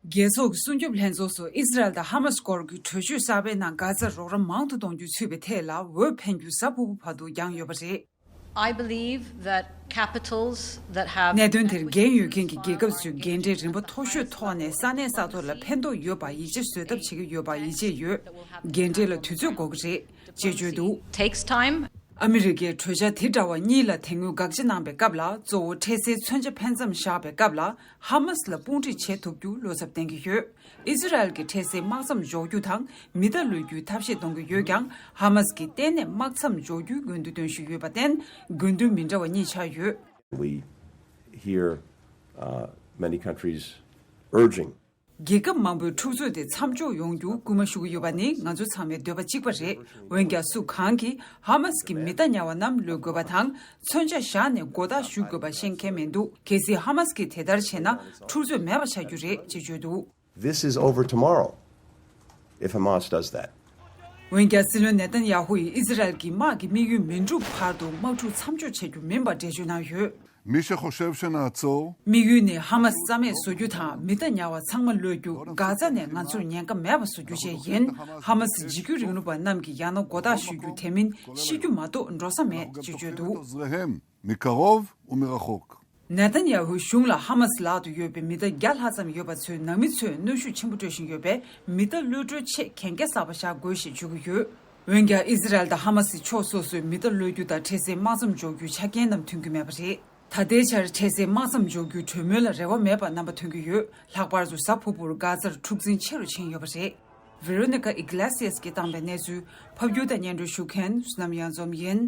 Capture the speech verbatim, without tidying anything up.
རྒྱལ་ཚོགས་ཀྱི་སྲུང་སྐྱོབ་ལྷན་ཚོགས་སུ་ཨི་ཟི་རལ་དང་ཧ་མ་སི་དཀོར་གྱི་གྲོས་ཆོད་གསར་པའི་ནང་གྷ་ཛར་རོགས་རམ་མང་དུ་གཏོང་རྒྱུ་ཚུད་པའི་ཐད་ལ་འོས་འཕེན་རྒྱུ་གཟའ་ཕུར་བུ་བར་དུ་འགྱངས་ཡོད་པ་རེད། I believe that capitals that have གནད་དོན་དེར་འགན་ཡོད་མཁན་གྱི་རྒྱལ་ཁབ་ཚོས་འགན་འཁྲི་རིམ་པ་མཐོ་ཤོས་ཐོག་ནས་ས་གནས་ས་ཐོག་ལ་ཕན་ཐོགས་ཡོད་པ་ཡིད་ཆེས་བཟོ་ཐབས་བྱེད་ཀྱི་ཡོད་པ་ཡིད་ཆེས་ཡོད། འགན་འཁྲི་ལ་དུས་ཚོད་འགོར་གྱི་རེད་ཅེས་བརྗོད་འདུག། Takes time. ཨ་མི་རི་ཀས་གྲོས་འཆར་དེ་འདྲ་བ་གཉིས་ལ་དེ་སྔོན་དགག་བྱ་གནང་པའི་སྐབས་ལ། གཙོ་བོ་འཕྲལ་སེལ་མཚོན་ཆ་འཕེན་མཚམས་བཞག་པའི་སྐབས་ལ་ཧ་མ་སི་ལ་དཔུང་སྒྲིག་བྱེད་ཐུབ་རྒྱུ་བློ་འཚབ་བསྟན་གྱི་ཡོད། ཨི་ཟི་རལ་གྱིས་འཕྲལ་སེལ་དམག་མཚམས་འཇོག་རྒྱུ་དང་མི་གཏའ་གློད་རྒྱུའི་ཐབས་ཤེས་གཏོང་གི་ཡོད་ཀྱང་། ཧ་མ་སི་གིས་གཏན་ནས་དམག་མཚམས་འཇོག་རྒྱུའི་དགོས་འདུན་བཏོན་བཞིན་ཡོད་པར་བརྟེན། དགོས་འདུན་མི་འདྲ་བ་གཉིས་ཆགས་ཡོད། We hear, uh, many countries urging རྒྱལ་ཁབ་མང་པོས་འཁྲུག་རྩོད་དེ་མཚམས་འཇོག་ཡོང་རྒྱུ་སྐུལ་མ་ཞུ་གི་ཡོད་པ་ནི་ང་ཚོ་ཚང་མའི་འདོད་པ་གཅིག་པ་རེད། འོན་ཀྱང་སུ་གང་གིས་ཧ་མ་སི་གི་མི་གཏའ་ཉར་བ་རྣམས་གློད་དགོས་པ་དང་མཚོན་ཆ་བཞག་ནས་མགོ་བཏགས་གཞུ་དགོས་པ་ཤེས་མཁན་མི་འདུག། གལ་སྲིད་ཧ་མ་སི་གིས་དེ་ལྟར་བྱས་ན་འཁྲུག་རྩོད་མེད་པ་ཆགས་རྒྱུ་རེད་ཅེས་བརྗོད་འདུག། This is over tomorrow if Hamas does that. འོན་ཀྱང་སྲིད་བློན་ནེ་ཐན་ཡ་ཧུ་ཡིས་ཨི་ཟི་རལ་གྱིས་དམག་གི་དམིགས་ཡུལ་མི་འགྲུབ་བར་དུ་དམག་འཁྲུག་མཚམས་འཇོག་བྱེད་རྒྱུ་མིན་པར་འགྲེལ་བརྗོད་གནང་ཡོད། מי שחושב שנעצור དམིགས་ཡུལ་ནི་ཧ་མ་སི་རྩ་མེད་བཟོ་རྒྱུ་དང་མི་གཏའ་ཉར་བ་ཚང་མ་གློད་རྒྱུ། གྷ་ཛ་ནས་ང་ཚོར་ཉེན་ཁ་མེད་པ་བཟོ་རྒྱུ་བཅས་ཡིན། ཧ་མ་སི་འཇིགས་སྐུལ་རིང་ལུགས་པ་རྣམས་ཀྱིས་ཡང་ན་མགོ་བཏགས་གཞུ་རྒྱུ། དེ་མིན་ཤི་རྒྱུ་མ་གཏོགས་འགྲོ་ས་མེད་ཅེས་བརྗོད་འདུག། מקרוב ומרחוק. ནེ་ཐན་ཡ་ཧུའི་གཞུང་ལ་ཧ་མ་སི་ལག་ཏུ་ཡོད་པའི་མི་གཏའ་བརྒྱ་ལྷག་ཙམ་ཡོད་པ་ཚོས་ནང་མི་ཚོས་གནོན་ཤུགས་ཆེན་པོ་སྤྲོད་བཞིན་ཡོད་པས། མི་གཏའ་གློད་གྲོལ་ཆེད་གན་རྒྱ་གསར་པ་བཞག་དགོས་ཞེས་བརྗོད་ཀྱི་ཡོད། འོན་ཀྱང་ཨི་ཟི་རལ་དང་ཧ་མ་སི་ཕྱོགས་སོ་སོས་མི་གཏའ་གློད་རྒྱུ་དང་འཕྲལ་སེལ་དམག་མཚམས་འཇོག་རྒྱུའི་ཆ་རྐྱེན་རྣམས་མཐུན་གྱི་མེད་པ་རེད། ད་ལྟའི་ཆར་འཕྲལ་སེལ་དམག་མཚམས་འཇོག་རྒྱུའི་གྲོས་མོལ་ལ་རེ་བ་མེད་པ་རྣམ་པ་ཐོན་གྱི་ཡོད། ལྷག་པར་དུ་གཟའ་ཕུར་བུར་གྷ་ཛར་འཁྲུག་འཛིང་ཆེ་རུ་ཕྱིན་ཡོད་པ་རེད། Veronica Iglesias གིས་བཏང་པའི་གནས་ཚུལ། ཕབ་སྒྱུར་དང་སྙན་སྒྲོན་ཞུ་མཁན་བསོད་ནམས་གཡང་འཛོམས་ཡིན།